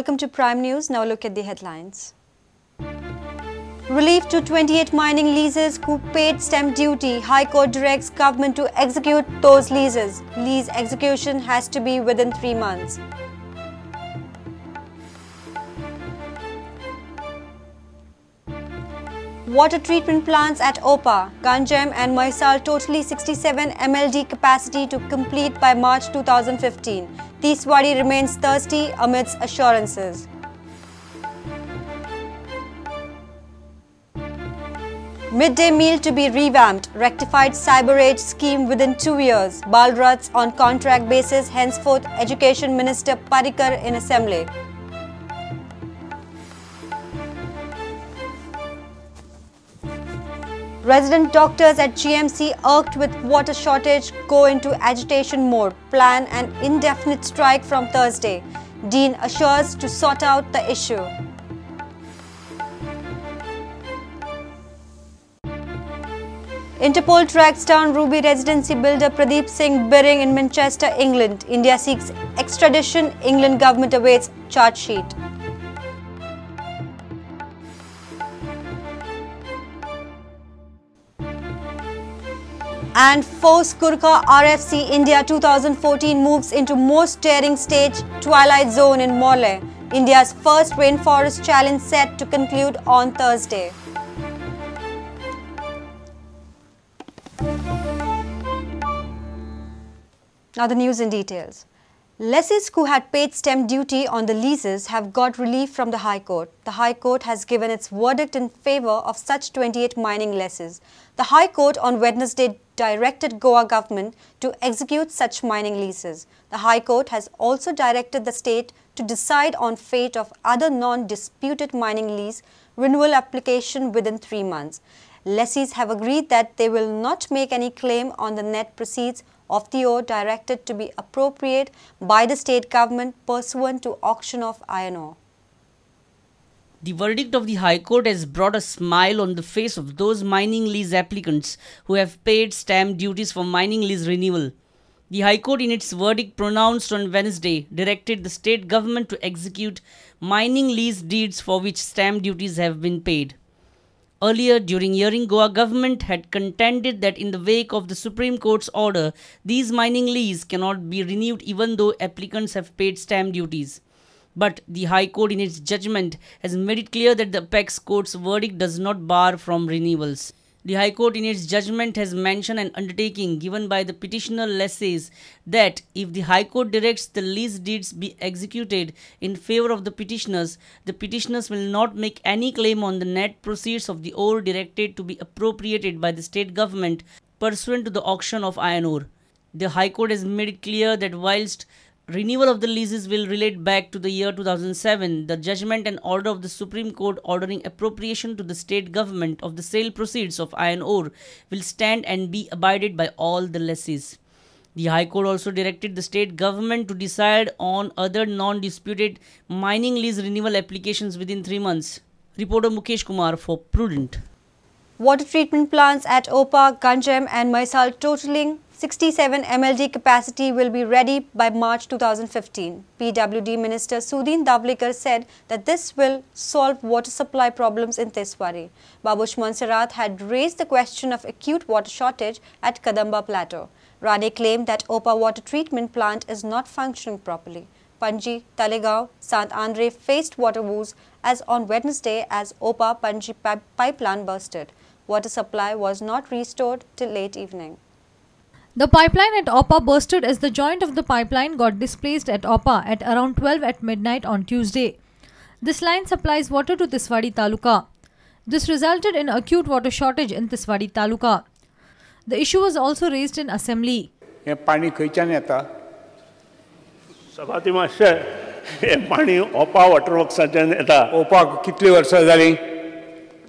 Welcome to Prime News. Now look at the headlines. Relief to 28 mining leases who paid stamp duty. High Court directs government to execute those leases. Lease execution has to be within 3 months. Water treatment plants at Opa, Ganjam and Mhaisal totally 67 MLD capacity to complete by March 2015. Tiswadi remains thirsty amidst assurances. Midday meal to be revamped, rectified cyber age scheme within 2 years. Balraths on contract basis, henceforth Education Minister Parrikar in Assembly. Resident doctors at GMC irked with water shortage go into agitation mode, plan an indefinite strike from Thursday. Dean assures to sort out the issue. Interpol tracks down Ruby Residency builder Pradeep Singh Birring in Manchester, England. India seeks extradition. England government awaits charge sheet. And Force Gurkha RFC India 2014 moves into most daring stage, Twilight Zone in Morley. India's first rainforest challenge set to conclude on Thursday. Now the news in details. Lessees who had paid stamp duty on the leases have got relief from the High Court. The High Court has given its verdict in favour of such 28 mining lessees. The High Court on Wednesday directed Goa government to execute such mining leases. The High Court has also directed the state to decide on fate of other non-disputed mining lease renewal application within 3 months. Lessees have agreed that they will not make any claim on the net proceeds of the ore directed to be appropriate by the state government pursuant to auction of iron ore. The verdict of the High Court has brought a smile on the face of those mining lease applicants who have paid stamp duties for mining lease renewal. The High Court, in its verdict pronounced on Wednesday, directed the state government to execute mining lease deeds for which stamp duties have been paid. Earlier, during hearing, Goa government had contended that in the wake of the Supreme Court's order, these mining leases cannot be renewed even though applicants have paid stamp duties. But the High Court in its judgment has made it clear that the Apex Court's verdict does not bar from renewals. The High Court in its judgment has mentioned an undertaking given by the petitioner lessees that if the High Court directs the lease deeds be executed in favour of the petitioners will not make any claim on the net proceeds of the ore directed to be appropriated by the state government pursuant to the auction of iron ore. The High Court has made it clear that whilst renewal of the leases will relate back to the year 2007, the judgment and order of the Supreme Court ordering appropriation to the state government of the sale proceeds of iron ore will stand and be abided by all the lessees. The High Court also directed the state government to decide on other non-disputed mining lease renewal applications within 3 months. Reporter Mukesh Kumar for Prudent. Water treatment plants at Opa, Ganjam and Mhaisal totaling 67 MLD capacity will be ready by March 2015. PWD Minister Sudin Dhavalikar said that this will solve water supply problems in Tiswadi. Babush Monserrat had raised the question of acute water shortage at Kadamba Plateau. Rane claimed that Opa water treatment plant is not functioning properly. Panji, Talegaon, Sant Andre faced water woes as on Wednesday as Opa Panji pipeline bursted. Water supply was not restored till late evening. The pipeline at Opa bursted as the joint of the pipeline got displaced at Opa at around 12 at midnight on Tuesday. This line supplies water to Tiswadi Taluka. This resulted in acute water shortage in Tiswadi Taluka. The issue was also raised in assembly. हे पाणी खंयच्यान येता? सभाती मातशें हे पाणी ओपा water वर्क्साच्यान येता. ओपा कितली वर्सां जालीं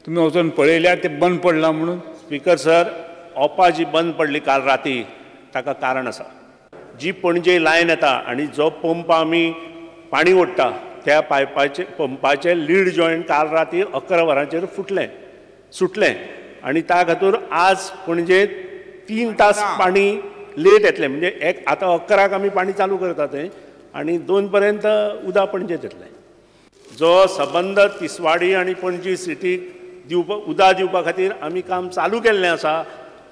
तुमी वचून पळयल्यार ते बंद पडलां म्हणून? स्पीकर सर, ओपा जी बंद पडली काल राती ताका कारण आसा. जी पणजे लायन येता आनी जो पंप आमी पाणी ओडटा त्या पायपाचे पंपाचे लीड जॉयंट काल राती 11 वरांचेर फुटलें सुटलें आनी त्या खातीर आज पणजे 3 तास पाणी लेट येतलें. म्हणजे एक आतां 11 आमी पाणी चालू करता तें आनी 2 पर्यंत उदक पणजेत येतलें. जो सबंद तिसवाडी आनी पणजी सिटीक दिवपा उदक दिवपा खातीर आमी काम चालू केल्लें आसा.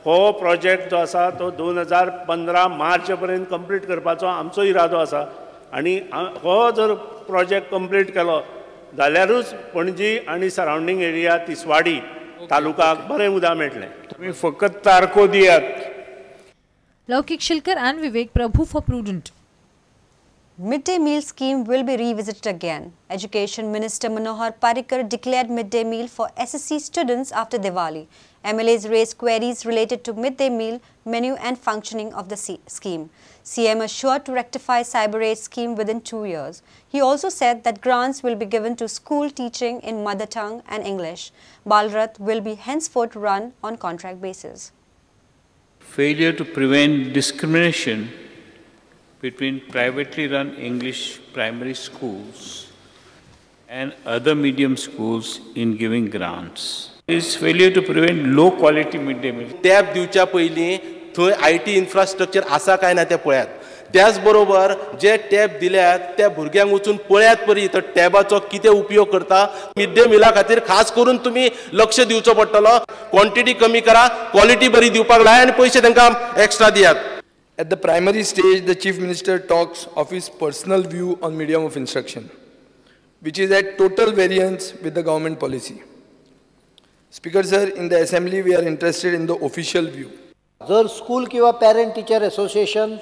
हो प्रोजेक्ट जो आसा तो 2015 मार्च पर्यंत कंप्लीट करपाचो आमचो इरादो आसा आनी हो जर प्रोजेक्ट कंप्लीट केलो जाल्यारूच पणजी आनी सरावंडींग एरिया तिसवाडी तालुकाक बरें उदक मेळटलें. तुमी फकत तारखो दियात. Laukik Shilkar and Vivek Prabhu for Prudent. Midday meal scheme will be revisited again. Education Minister Manohar Parrikar declared midday meal for SSC students after Diwali. MLAs raised queries related to midday meal menu and functioning of the scheme. CM assured to rectify cyber aid scheme within 2 years. He also said that grants will be given to school teaching in mother tongue and English. Balrath will be henceforth run on contract basis. Failure to prevent discrimination between privately run English primary schools and other medium schools in giving grants. Is failure to prevent low quality midday meal. Tab दिवच्या पयलीं थंय I T infrastructure आसा काय ना तें पळयात. त्याच बरोबर जे tab दिल्यात त्या भुरग्यांक वचून पळयात परी तर टॅबाचो कितें उपयोग करता. मिड डे मिला खातीर खास करून तुमी लक्ष दिवचो पडटलो. क्वॉन्टिटी कमी करा, क्वॉलिटी बरी दिवपाक लाय आनी पयशे तांकां एक्स्ट्रा दियात. At the primary stage, the Chief Minister talks of his personal view on medium of instruction, which is at total variance with the government policy. Speaker sir, in the assembly we are interested in the official view. जर school किंवा parent teacher association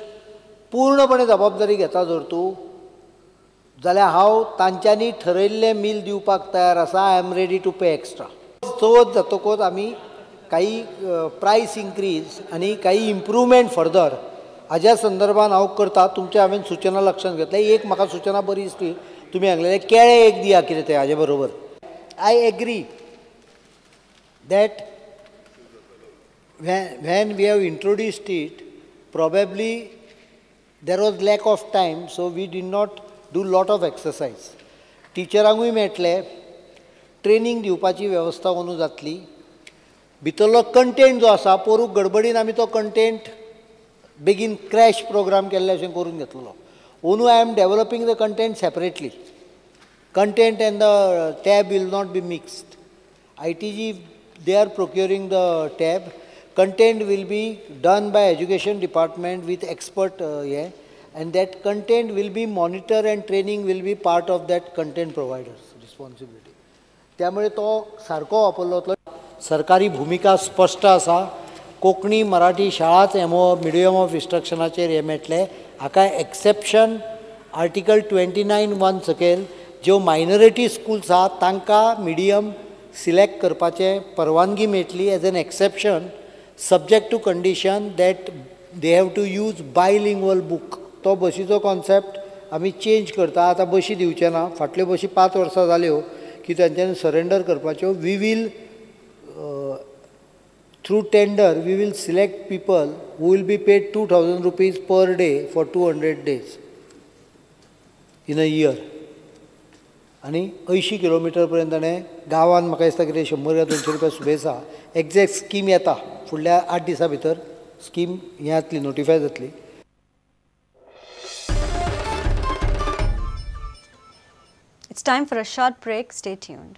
पूर्णपणे जबाबदारी घेता जर तूं जाल्यार हांव तांच्यांनी ठरयल्लें मील दिवपाक तयार आसा. I am ready to pay extra. चवथ जातकूच आमी काही प्रायस इन्क्रीज आनी काही इम्प्रूवमेंट फर्दर हाज्या संदर्भान हांव करता. तुमच्या हांवें सुचना लक्षांत घेतलें. एक म्हाका सुचना बरी दिसली, तुमी सांगलेलें केळें एक दिया कितें तें हाजे बरोबर. I agree that when we have introduced it, probably there was lack of time, so we did not do lot of exercise. टिचरांकूय मेळटले, ट्रेनींग दिवपाची वेवस्था अंदू जातली. भितरलो कंटेंट जो आसा पोरूं गडबडीन आमी तो कंटेंट बेगीन क्रॅश प्रोग्राम केल्ले अशें करून घेतलो. अंदू I am developing the content separately. Content and the tab will not be mixed. I T G they are procuring the tab. Content will be done by education department with expert and that content will be monitored and training will be part of that content provider's responsibility. त्यामुळे तो सारको वापरलो वतलो. सरकारी भुमिका स्पश्ट आसा. कोंकणी मराठी शाळाच एमओ मिडियम ऑफ इन्स्ट्रक्शनाचेर हें मेळटलें. हाका एक्सेप्शन आर्टिकल 29(1) सकयल ज्यो मायनॉरिटी स्कूल्स आहा तांकां मिडियम सिलेक्ट करपाचें परवानगी मेळटली as an exception, subject to condition that they have to use bilingual book. तो बशीचो कॉन्सेप्ट आमी चेंज करता. आतां बशी दिवचे ना. फाटल्यो बशी 5 वर्सां जाल्यो की तांच्यांनी सरेंडर करपाच्यो. We will through tender we will select people who will be paid 2000 rupees per day for 200 days in a year. आनी 80 किलोमिटर पर्यंत ताणें गांवांत म्हाका दिसता कितें 100 या 200 रुपया सुबेज आसा. एग्जॅक्ट स्कीम येता फुडल्या 8 दिसां भितर स्कीम हें जातली, नोटिफाय जातली. It's time for a short break. Stay tuned.